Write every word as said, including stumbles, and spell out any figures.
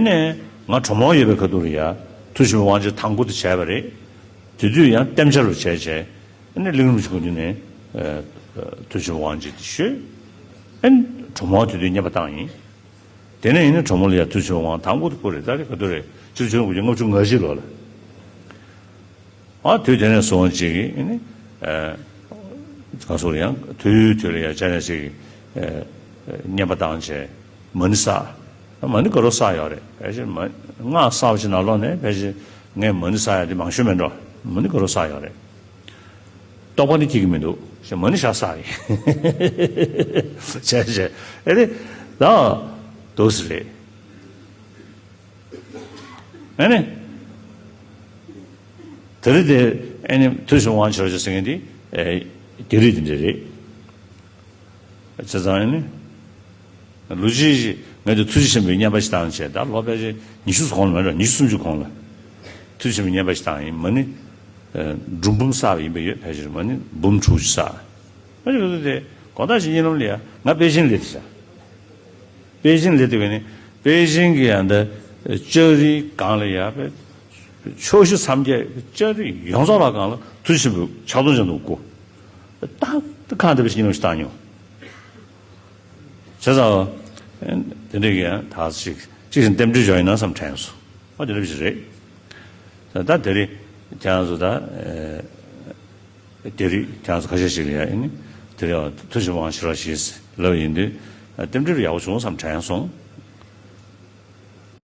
ནས་ང་གྲོ་མོ་ཡོད་པའི་ཁ་ཐུག་ལ་ཡ་ཐུགས་ཆེན་པོའི་དབང་ཆེན་དང་པོ་དེ་བྱས་པ་རེད། དེ་དུས་ཡང་གཏན་འཇགས་རུ་བྱས་བྱས། ཨ་ནི་གླིང་རིན་པོ་ཆེ་སྐུ་མདུན་ནས་ཨ་ཨ་ཐུགས་ཆེན་པོའི་དབང་ཆེན་དེ་ཞུས། ཨ་ནི་གྲོ་མོ་དེ་དུས་བསྙེན་པ་བཏང་ཡིན། དེ་ནས་ཡིན་ན་གྲོ་མོ་ལ་ཡ་ཐུགས་ཆེན་པོའི་དབང་དང་པོ་དེ་ཁོ་རེད། ད་རེས་ག་དུས་རེད། ཕྱི་ལོ་ཆིག་སྟོང་དགུ་བརྒྱ་ལྔ་བཅུ་ང་བཞི་ལོ་ལ། ཨ་དུས་དེ་ནས་བཟུང་ཅིག་གིས་ཨ་ནི་ཨ་ག་སོགས་ཡང་དུས་དུས་ལ་ཡ་ཅ་ནས་ཅིག་ཨ་ཨ་བསྙེན་པ་བཏང་བྱས་མ་ཎི་བསགས། མ་ཎི་ག་རོ་བསགས་ཡོད་རེད། ཕལ་ཆེར་མ་སྔགས་བསགས་པ་ཅིག་ནང་ལོགས་ནས་ཕལ་ཆེར་ངས་མ་ཎི་བསགས་ཡ་དེ་མང་ཤོས་མེད་འགྲོ། མ་ཎི་ག་རོ་བསགས་ཡོད་རེད། རྟོགས་པ་ནི་སྐྱེ་གི་མི་འདུག་ཞེས་མ་ཎི་ཞག་བསགས་ཡིན། བྱས་བྱས་ཨེ་རེད། ད་འདུག་སེ་རེད། ཨ་ནི། དེ་རིང་དེ་ཨ་ནི་ཐུགས་ཆེན་དབང་ཆེན་རོ་ཞེས་ཟེར་མཁན་དེ་ཨེ་རྒྱ་རིགས་དེ་འདྲ་རེད། བྱས་ཙང་ཨ་ནི། ལོ་གཅིག་ཅིག་ངས་དེ་ཐུགས་རྗེ་ཆེན་པོའི་བསྙེན་པ་ཞིག་བཏང་བྱས། ད་ལོ་ཕལ་ཆེར་ཉི་ཤུ་གོང་ལ་མེད་འགྲོ། ཉི་ཤུ་སུམ་ཅུ་གོང་ལ་ཐུགས་རྗེ་ཆེན་པོའི་བསྙེན་པ་ཞིག་བཏང་ཡིན། མ་ཎི་ཨེ་འབྲུ་འབུམ་བསགས་པ་ཡིན་པས་ཡོད། ཕལ་ཆེར་མ་ཎི་འབུམ་དྲུག་ཅུ་བསགས། ཨ་ནི་དེ་དགོང་དག་ཅིག་གཉིད་ལམ་ལ་ཡ་ང་པེ་ཅིན་སླེབས་ཤག་པེ་ཅིན་སླེབས་དུས་ནི་པེ་ཅིན་གྱི་ཡང་འདི་ལྕགས་རིའི་སྒང་ལ་ཡ་པེ་ཕྱོགས་བཞི་མཚམས་བརྒྱད་ལྕགས་རི་ཡོངས་རྫོགས་ལ་སྒང་ལ་ཐུགས་ཆེན་པོའི་ཕྱག་སྟོང་ཅན་དུ་བསྐུར། ཏག་ཏག་ཁ་འདི་པེ་ཅིན་གཉིད་ལམ་ཞིག་བཏང་མྱོང་། བྱས་ཙང་དེ་འདྲ་གི་ཡང་དག་ཅིག་ཅིག་བཞིན་རྟེན་འབྲེལ་འཇོག་ཡིན་ན་བསམ་དྲན་སོང་། ཨ་དེ་འདྲ་ཞིག་རེད། ད་དེ་རིང་ཁྱེད་རང་ཚོ་ད་ཨེ། དེ་རིང་ཁྱེད་རང་ཚོ་ཁ་ཤས་ཤིག་ལ་ཡ་ཨེ་ནི་དེ་རིང་ཐུགས་ཆེན་པོའི་དབང་ཕྱུག་ར་ཞེས་ལབ་ཡིན་དུས་རྟེན་འབྲེལ་ཡག་པོ་བྱུང་བསམ་དྲན་སོང་།